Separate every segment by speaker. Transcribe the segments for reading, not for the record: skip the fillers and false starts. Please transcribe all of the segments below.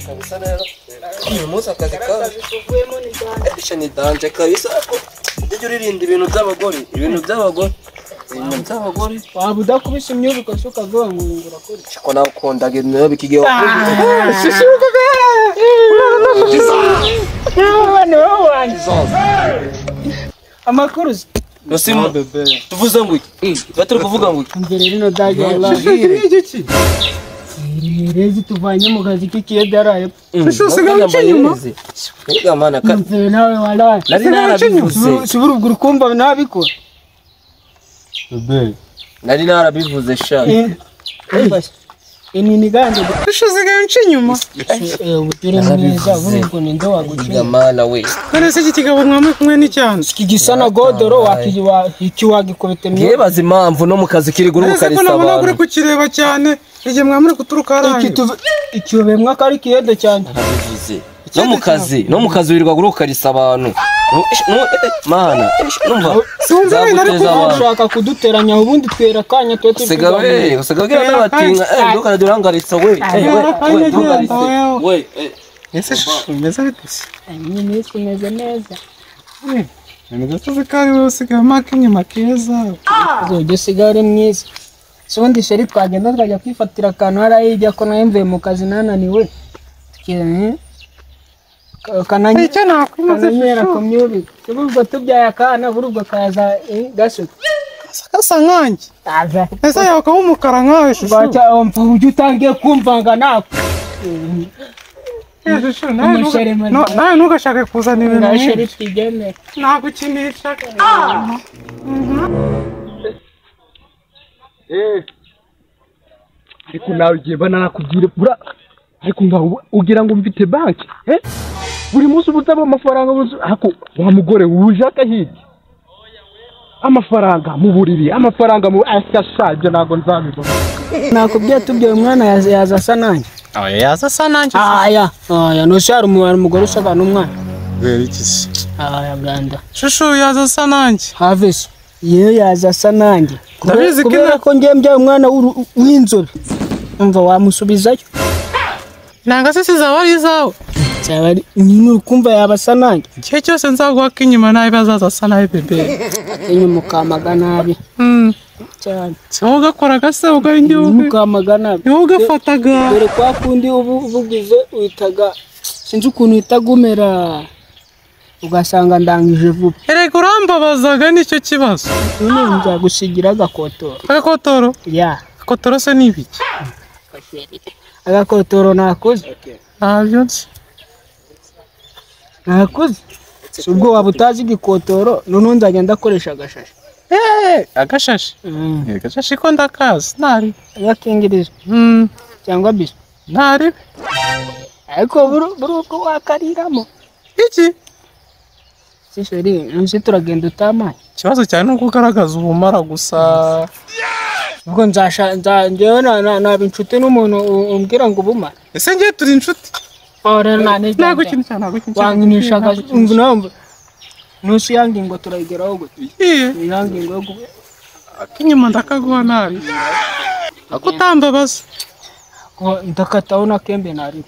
Speaker 1: Kabisa rero uyu munsi akazi kawe ni danje kabisa. Ujye uririnda ibintu by'abagore, ibintu by'abagore, ibintu by'abagore.
Speaker 2: Waba udakubise imyuka usuka vuba ngo urakora.
Speaker 1: Ko nawe ukundaga ibintu bikigiye.
Speaker 2: Amakuru
Speaker 1: Nosimu tuvuze ngo iki? Batari kuvuga ngo iki?
Speaker 2: Mbere rino dage Allah. Rezi tuvanye mu kazi k'ikiyedaraye. Nawe walahi.
Speaker 1: Nari narabivuze.
Speaker 2: Subura ubwo ukumva nabikora.
Speaker 1: Bebe. Nari narabivuze sha.
Speaker 2: Ini ni gande.
Speaker 3: Ushusigaye unca inyuma.
Speaker 2: Utere neza burubwo ni ndo waguciye.
Speaker 1: Mana we.
Speaker 3: None se iki kigabo mwamwe kumwe n'icyana.
Speaker 2: Iki gisa na godoro wakiwa iki wagikubite mwe.
Speaker 1: Ngebaza impamvu no mu kazi kiri guruka
Speaker 3: risaba. Ese ko nabona uri kukireba cyane igihe mwamuri kuturuka harangiye.
Speaker 2: Iki ubemwa kari kiyede cyane.
Speaker 1: Narabivuze. No mu kazi, no mu kazi wirirwa guruka risaba abantu. Mana, numva.
Speaker 2: Ushaka kuduteranya ubundi twera kanya twe
Speaker 1: tusigawe, usigawe n'abatinga, ndukara durangaritsa we. We, durangaritse. We.
Speaker 3: Ese shushu meza bitse.
Speaker 2: Ni nisi meze neza.
Speaker 3: Neza tuzikari we usigaye maka inyuma keza.
Speaker 2: Uzoje sigare mwiza. Sundi sheri twagenda twajya kwifatira akantu harayijya ko nawe mu kazi nananiwe. Tukiranye.
Speaker 3: Icyo nakwimaze
Speaker 2: shushu. Ubwo tubyaye akana burubwo kaza gasuka.
Speaker 3: Gasa nkanjye. Ese yakaba umukara nkawe shushu.
Speaker 2: Bacya umva ujye utangiye kumvanga nako.
Speaker 3: Shushu nawe ntugashake kuzana ibintu nk'ibyo. Nagukinisha.
Speaker 4: Ariko nawe ugiye bananakubwira ariko ngaho ugira ngo mfite banki buri munsi ubutaba amafaranga ariko wa mugore ujaka hirya amafaranga mu buriri amafaranga mu asha ibyo ntago nzabibona.
Speaker 2: Nakubwiye tubyaye umwana yaza asa nanjye.
Speaker 3: Oya yaza asa nanjye.
Speaker 2: Aya aya nushara umugore usaba n'umwana.
Speaker 3: Beri iki se?
Speaker 2: Aya ganda.
Speaker 3: Shushu yaza asa nanjye.
Speaker 2: Havesi yewe yaza asa nanjye.
Speaker 3: Ndabizi
Speaker 2: ko ngiye mbyaye umwana w'inzobe. Umva wamusubizayo.
Speaker 3: Nanga se sizaba ari izawe.
Speaker 2: Cyaba nyine ukumva yabasa nanjye.
Speaker 3: Igihe cyose nzaguha inyuma nabi bazaza asa nabi bebe.
Speaker 2: Inyuma ukamaga nabi. Cyane.
Speaker 3: Wowe ugakoraga se ugahingiye
Speaker 2: ukamaga nabi.
Speaker 3: Wowe ugafataga.
Speaker 2: Dore kwa kundi ubu ubugize uhitaga sinzi ukuntu uhitaga umera ugasanga ndangije vuba.
Speaker 3: Erega urambabazaga nicyo kibazo.
Speaker 2: None nzagusigira agakotoro.
Speaker 3: Agakotoro?
Speaker 2: Ya.
Speaker 3: Agakotoro se ni ibiki?
Speaker 2: Agakotoro nakoze.
Speaker 3: Ntabyo nzi.
Speaker 2: Nakoze. Ubwo waba utazi igikotoro none nzajya ndakoresha agashashi.
Speaker 3: Agashashi? Agashashi ko ndakazi ntari.
Speaker 2: Agakingirizo. Cyangwa biswi.
Speaker 3: Ntari.
Speaker 2: Ariko buri uko wakariramo.
Speaker 3: Iki?
Speaker 2: Si sheri, nzi turagenda utamaye.
Speaker 3: Ikibazo cyane ni uko ugaragaza ubumara gusa.
Speaker 2: Ubwo nzasha njyewe naba inshuti n'umuntu umbwira ngo ubumara.
Speaker 3: Ese ngiye turi inshuti? Ntabwo ikintu ntabwo ikintu.
Speaker 2: Wankinishaga umva nusu ya ngingo turayigeraho gute? Ya ngingo yo
Speaker 3: akinyuma ndakaguha nabi. Akutambabaza.
Speaker 2: Ko ndakataho nakembe nari.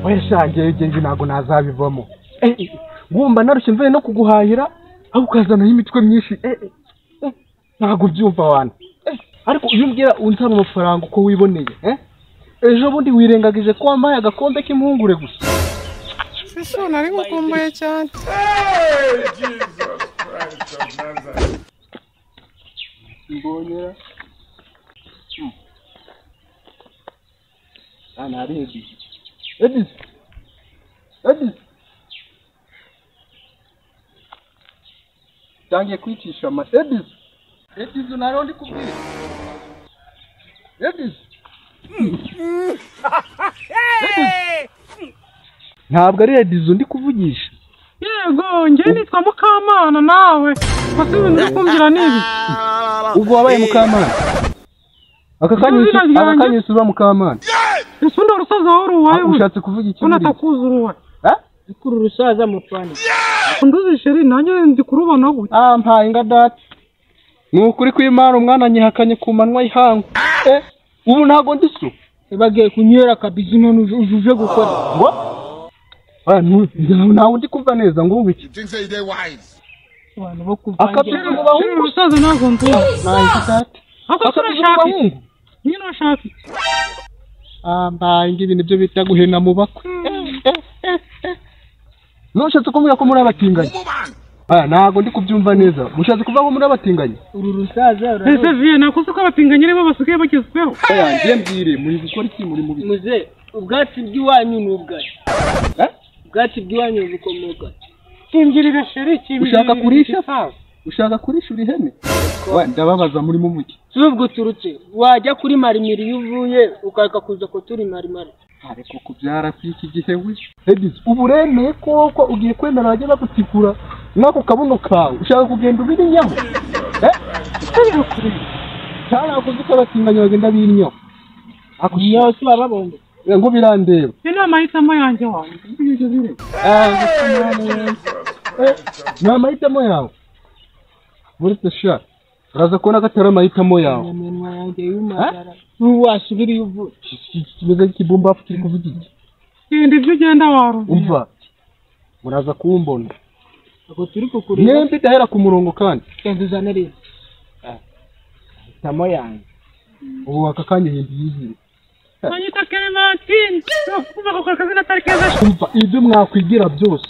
Speaker 4: We shangiye ngenzi ntabwo nazabivamo. Ngumba narushye mvuye no kuguhahira aho ukazana imitwe myinshi. Ntabwo byumva wana. Ariko iyo umbwira unsaba amafaranga uko wiboneye, ejo bundi wirengagije ko wampaye agakombe k'impungure gusa.
Speaker 3: Shushu nari ngukumbuye cyane.
Speaker 4: Mbonyera. Ana ari Edi. Edi. Edi. Tangiye kwicisha ama Edi. Edi naro ndi kubwira. Edi. Ntabwo ari Edizo ndi kuvugisha.
Speaker 3: Yego, ngiye nitwa Mukamana nawe. Basi ibintu uri kumbwira ni ibi.
Speaker 4: Ubwo wabaye Mukamana. Aka kanya usuba Mukamana.
Speaker 3: Ese undi rusaza wari uwawe.
Speaker 4: Ushatse kuvuga iki?
Speaker 3: Unatakuza uruwa.
Speaker 2: Kuri rusaza mupfana.
Speaker 3: Nduzi sheri nanjye ndi kurubona gutya.
Speaker 4: Ah mpaye inga data. Ni ukuri kw'Imana umwana nyihakanye ku manwa y'ihangu. Ubu ntago ndi so.
Speaker 2: Bagiye kunywera kabizi none uje gukora.
Speaker 4: Ngo? Ah, ntawe ndi kumva neza ngo wiki.
Speaker 2: Abantu bo kuvangira.
Speaker 4: Akabizi mu bahungu
Speaker 3: Rusaza ntabwo ntuzi.
Speaker 4: Ako
Speaker 3: turashaka. Nyine urashaka.
Speaker 4: Ah, mbaye ngibi nibyo bita guhena mu bakwe. Nushatse kumbwira ko muri abatinganyi. Ah, ntago ndi kubyumva neza. Mushatse kuvuga ko muri abatinganyi?
Speaker 2: Uru rusaza uraruzi.
Speaker 3: Ese viye nakuze ko abatinganyi aribo basigaye bagezweho.
Speaker 4: Oya, ngiye mbwire muri gukora iki muri mubi?
Speaker 2: Muze, ubwatsi bw'iwanyu ni ubwatsi. Eh? Ubwatsi bw'iwanyu bukomoka.
Speaker 3: Kimbwirira sheri kimbwirira.
Speaker 4: Ushaka kurisha? Ushaka kurisha uri hene? Wa ndababaza muri mumuki.
Speaker 2: Zubwo turutse wajya kuri marimiri iyo uvuye ukaka kuza ko turi marimari.
Speaker 4: Ariko kubyara kwiki gihe we. Hedis uburemeye koko ugiye kwemera bajye bagutikura nako kabuno kawe ushaka kugenda ubirinyaho. Eh? Cyara kuzi ko abatinganya bagenda birinyaho.
Speaker 2: Akuyo si bababonye.
Speaker 4: Ngo birandeba.
Speaker 3: Ni amahitamo yanjye wanjye.
Speaker 4: Ni amahitamo yawe. Buretse sha uraza kubona ko atari amahitamo yawe.
Speaker 2: Iminwa yanjye y'umagara. Wasubira iyo uvuye.
Speaker 4: Kimeze nk'ikibumbafu kiri kuvuga iki?
Speaker 3: Genda ibyo ugenda waruzi.
Speaker 4: Umva muraza kumbona.
Speaker 2: Ako turi kukureba.
Speaker 4: Mwembi ndahera ku murongo kandi.
Speaker 2: Genda uzane rero.
Speaker 4: Amahitamo yanjye. Ubu aka kanya hindi yizire.
Speaker 3: Banyita Clementine. Kuva ko akazina atari keza.
Speaker 4: Umva ibyo mwakwigira byose.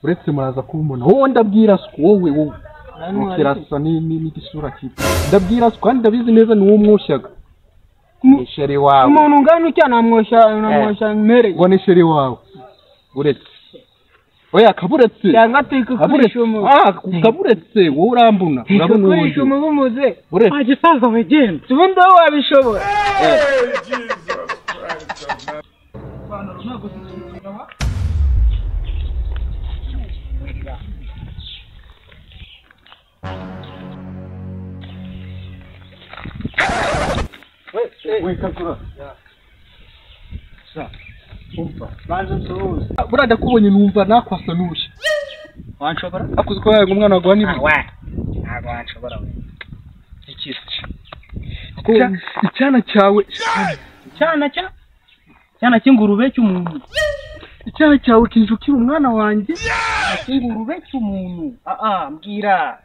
Speaker 4: Uretse muraza kumbona. Wowe ndabwira wowe wowe. Kirasa n'igisura kibi. Ndabwira kandi ndabizi neza ni wowe umwoshyaga. Ni sheri wawe.
Speaker 2: Umuntu ungana utya namwoshya mere.
Speaker 4: Ngo ni sheri wawe. Uretse. Oya kaburetse.
Speaker 2: Cyangwa tukukurisha umu.
Speaker 4: Ah, kaburetse wowe urambuna. Urabona uwo.
Speaker 2: Kukurisha umuze.
Speaker 4: Uretse.
Speaker 3: Agisaza wegenda.
Speaker 2: Ubundi wowe wabishobora.
Speaker 4: We kakura. Sa. Umva.
Speaker 2: Banza nsuhuze.
Speaker 4: Buriya ndakubonye numva nakwasa n'urushyi.
Speaker 2: Wanshobora?
Speaker 4: Akuzi ko yawe umwana waguha n'ibi.
Speaker 2: We. Ntabwo wanshobora we. Iki.
Speaker 4: Icyana cyawe.
Speaker 2: Icyana cya? Icyana cy'ingurube cy'umuntu.
Speaker 4: Icyana cyawe kijukira umwana wanjye.
Speaker 2: Cy'ingurube cy'umuntu. Ah mbwira.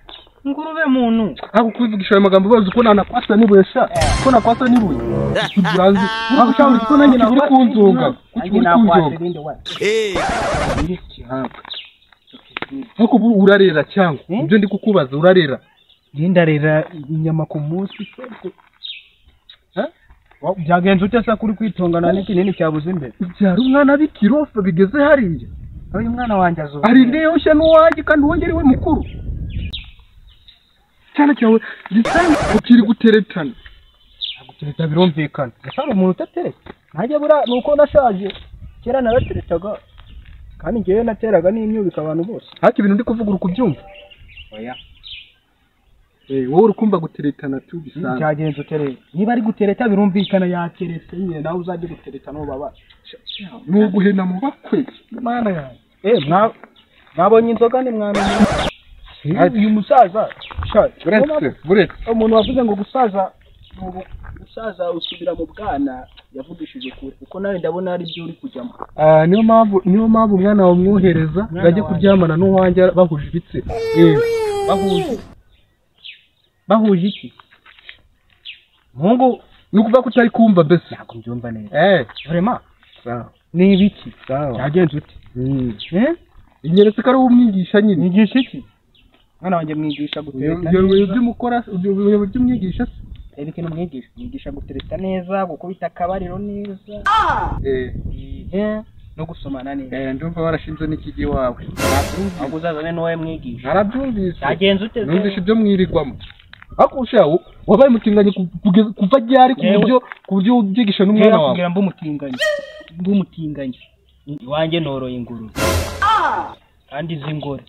Speaker 2: Ingurube muntu.
Speaker 4: Ntabwo kubivugisha ayo magambo bazi ko nanakwasa n'ibuye sha. Ko nakwasa n'ibuye. Urazi. Ntabwo ushaka ko nanjye uri kunzonga. Kuki uri kunzonga? Nkuko urarera cyangwa ibyo ndi kukubaza urarera.
Speaker 2: Ndarera inyama ku munsi se. Byagenze ute se kuri kwitongana n'ikinini cyabuze imbere?
Speaker 4: Byari umwana b'ikirofa bigeze hariya.
Speaker 2: Uyu mwana wanjye azuba.
Speaker 4: Ari ndeyoshya n'uwanjye kandi uwongere we mukuru. Cyane cyawe gisanga ukiri guteretana.
Speaker 2: Gutereta birumvikana. Gasara umuntu utatereta. Ntajya bura nuko nashaje. Kera narateretaga. Kandi ngewe nateraga n'imyubika abantu bose.
Speaker 4: Haki ibintu ndi kuvuga uri kubyumva?
Speaker 2: Oya.
Speaker 4: Wowe uri kumva guteretana tu bisanzwe.
Speaker 2: Cyagenze utereta. Niba ari gutereta birumvikana yateretse nyine nawe uzajye gutereta no baba.
Speaker 4: Nuguhena mu bakwe. Mana yanjye.
Speaker 2: Mwabonye inzoga ni mwamenye. Uyu musaza
Speaker 4: buretse
Speaker 2: umuntu wavuze ngo gusaza gusaza usubira mu bwana yavugishije kure kuko nawe ndabona ari byo uri kujyamo.
Speaker 4: Niyo mpamvu umwana wawe umwohereza bajye kuryamana n'uwanjye bahuje ibitsina.
Speaker 2: Bahuje iki? Mungu
Speaker 4: ni ukuvuga ko utari kumva mbese.
Speaker 2: Ntabwo mbyumva neza. Vraiment
Speaker 4: sawa.
Speaker 2: Ni ibiki?
Speaker 4: Sawa.
Speaker 2: Cyagenze ute?
Speaker 4: Inyeretse ko ari umwigisha nyine.
Speaker 2: Mwigisha iki? Mwana wanjye mwigisha gutereta.
Speaker 4: Ibyo mukora ibyo mwigisha se?
Speaker 2: Reba ikintu mwigisha. Mwigisha gutereta neza, gukubita akabariro neza. No gusomana neza.
Speaker 4: Ndumva warashinze n'ikigi wawe.
Speaker 2: Ahubwo uzazane n'uwawe mwigisha.
Speaker 4: Narabyumvise.
Speaker 2: Cyagenze ute?
Speaker 4: Numvise ibyo mwirirwamo. Ariko usha wabaye umutinganyi kuva ryari ku buryo ubyigisha n'umwana wawe?
Speaker 2: Kugira mbe umutinganyi. Iwanjye noroye ingurube. Kandi z'ingore.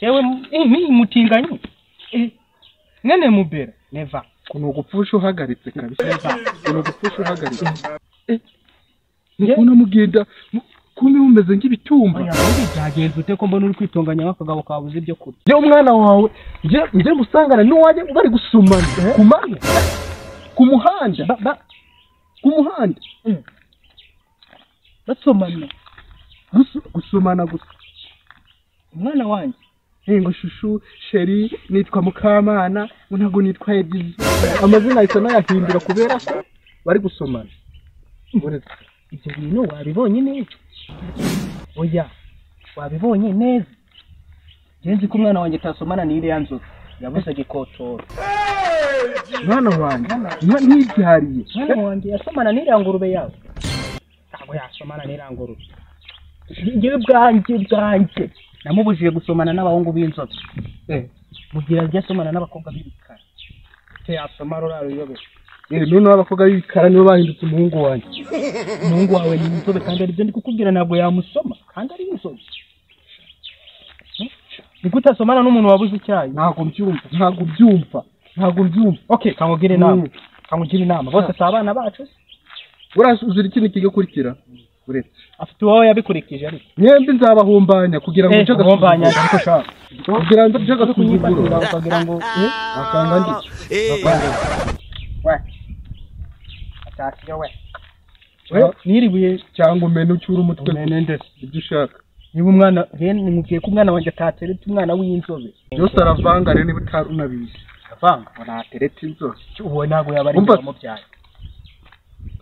Speaker 2: Jewe mutinganyi. Mwene mubera. Never.
Speaker 4: Kuno gupfusha uhagaritse kabisa. Kuno gupfusha uhagaritse. Nukuna mugenda kumbe mumeze nk'ibitumba.
Speaker 2: Byagenze ute ko mbona uri kwitonganya nk'akagabo kabuze ibyo kurya?
Speaker 4: Ye umwana wawe nje musangana n'uwanjye bari gusumana ku manywa ku muhanda. Ku muhanda.
Speaker 2: Basomana.
Speaker 4: Gusomana gusa.
Speaker 2: Umwana wanjye.
Speaker 4: Ngo shushu sheri nitwa Mukamana ngo ntago nitwa Edizo. Amazina ahita nayahindura kubera ko bari gusomana.
Speaker 2: Ibyo bintu wabibonye neza? Oya, wabibonye neza? Nzi ko umwana wanjye atasomana n'iriya nzoga yabuze gikotoro.
Speaker 4: Mwana wanjye ntibyariye.
Speaker 2: Mwana wanjye yasomana n'iriya ngurube yawe. Ntabwo yasomana n'iriya ngurube. Njyewe bwanjye namubujije gusomana n'abahungu b'inzobe. Mugira ajya asomana n'abakobwa b'ibikara. Icyo yasoma ruraro yobe.
Speaker 4: Noneho abakobwa b'ibikara nibo bahindutse umuhungu wanjye.
Speaker 2: Umuhungu wawe ni inzobe kandi aribyo ndi kukubwira ntabwo yamusoma kandi ari inzobe. Ni gute asomana n'umuntu wabuze icyayi?
Speaker 4: Ntabwo mbyumva.
Speaker 2: Okay, kangugira inama. Bose si abana bacu se?
Speaker 4: Urazira ikintu kigakurikira. Uretse
Speaker 2: afite uwo yabikurikije ariko.
Speaker 4: Mwembi nzabahumbanya kugira ngo nce
Speaker 2: gahumbanya ariko shaka.
Speaker 4: Kugira ngo nce gasuzuguro
Speaker 2: ukagira ngo
Speaker 4: akanga ndi.
Speaker 2: We. Atasiyo we. Niribuye
Speaker 4: cyangwa umene ucyura umutwe ndetse ibyo ushaka.
Speaker 2: Niba umwana nimubwiye ko umwana wanjye atateretse umwana w'inzobe.
Speaker 4: Byose aravanga rero niba utari unabizi.
Speaker 2: Avanga
Speaker 4: nateretse inzobe.
Speaker 2: Uwo ntabwo yaba ari umubyaye.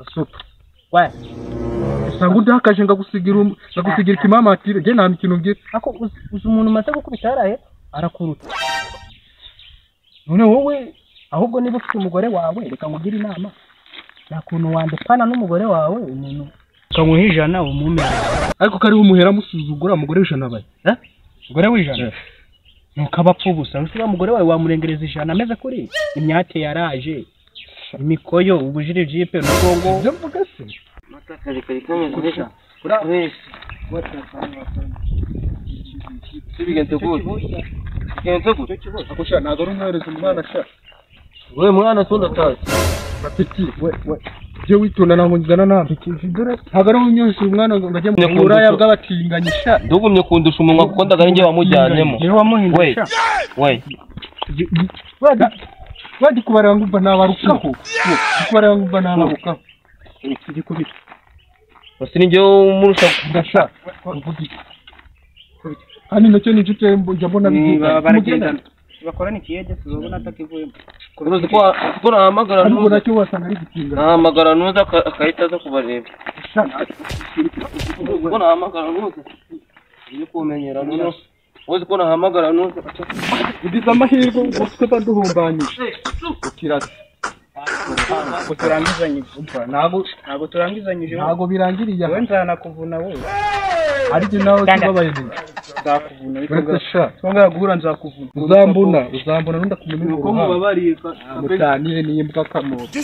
Speaker 4: Asupa.
Speaker 2: We.
Speaker 4: Usanga udahakaje ngagusigira ikimamatire nge nta mikino ngira.
Speaker 2: Ako uzi umuntu umaze gukubita yaraye arakuruta. None wowe ahubwo niba ufite umugore wawe reka nkugire inama. Nta kuntu wandepana n'umugore wawe umuntu ukamuha ijana umumera.
Speaker 4: Ariko kari umuhera musuzugura umugore w'ijana baye.
Speaker 2: Umugore w'ijana? Nuko abapfa ubusa. Ushobora umugore wawe wamurengereza ijana ameze kuri imyate yaraje. Imikoyo ubujiri jipe n'ubwongo.
Speaker 4: Ibyo mvuga se?
Speaker 1: Mata kari kameze neza. Wese. Bigenze gute? Bigenze gute?
Speaker 4: Ako sha ntago ari umwohereza umwana sha.
Speaker 1: We mwana so ndatazi.
Speaker 4: Bapeti we je witonda ntabwo ngizana nawe. Ntabwo ari umyohereza umwana ngo ngajye mu buraya bw'abatinganyi sha.
Speaker 1: Ndugumye kundusha umunwa kuko ndagari nge wamujyanyemo.
Speaker 2: Niwe wamuhindusha.
Speaker 1: We.
Speaker 4: Wadi kubareba ngumva nabarukaho. Kubareba ngumva nabarukaho.
Speaker 2: Igikubita.
Speaker 1: Basi ninjye umurusha
Speaker 4: ndasha. Hano nacyo ni inshuti njya mbona bivuga.
Speaker 2: Baragendana. Bakorana ikiyede tuzobona atakivuyemo.
Speaker 1: Uruzi ko nahamagara
Speaker 4: nuza. Nacyo wasanga ari gitinga.
Speaker 1: Nahamagara nuza akahita aza kubareba. Ko nahamagara nuza. Iyo kumenyera nuza. Uzi ko nahamagara nuza.
Speaker 4: Ugize amahirwe utwe banduhumbanyije. Ukirasa.
Speaker 2: Ntabwo turangizanyije. Ntabwo turangizanyije.
Speaker 4: Ntabwo birangiriye.
Speaker 2: Wowe nzanakuvuna wowe.
Speaker 4: Ariko nawe tubabaye neza.
Speaker 2: Nzakuvuna.
Speaker 4: Twongera guhura nzakuvuna. Uzambona nunda kumenya
Speaker 2: uko mubabariye
Speaker 4: mutanire n'imbwa kamoto.